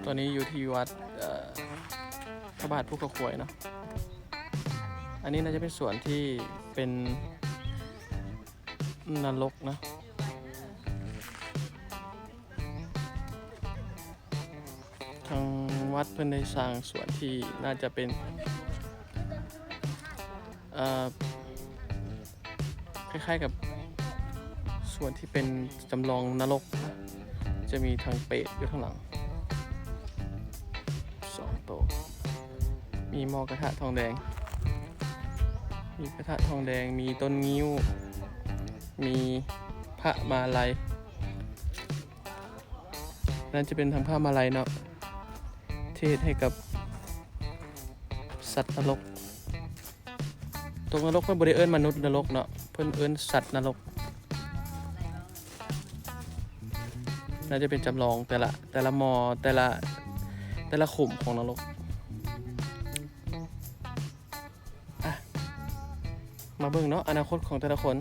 ຕອນນີ້ຢູ່ທີ່ວັດ ເອີ ພະບາດພູເຂົາຄວາຍເນາະ. ອັນນີ້ໜ້າຈະເປັນສວນທີ່ເປັນນະລົກເນາະ. ທາງວັດເພິ່ນໄດ້ສ້າງສວນທີ່ໜ້າຈະເປັນ ເອີ ຄ້າຍໆກັບສວນທີ່ເປັນຈຳລອງນະລົກ, ຈະມີທັງເປດຢູ່ທາງຫຼັງສອງໂຕ, ມີໝໍ້ກະທະທອງແດງ, ມີກະທະທອງແດງ, ມີຕົ້ນງິ້ວ, ມີພະມາໄລ. ນັ້ນຈະເປັນທັງພະມາໄລເນາະ ທີ່ເຮັດໃຫ້ກັບສັດນະລົກ. ຕົກນະລົກເພິ່ນບໍ່ໄດ້ເອີ້ນມະນຸດນະລົກເນາະ, ເພິ່ນເອີ້ນສັດນະລົກ. ໜ້າຈະເປັນຈຳລອງແຕ່ລະ ແຕ່ລະໝໍ້ ແຕ່ລະ ແຕ່ລະຂຸມຂອງນະລົກ. ອ່ະ ມາເບິ່ງເນາະ ອະນາຄົດຂອງແຕ່ລະຄົນ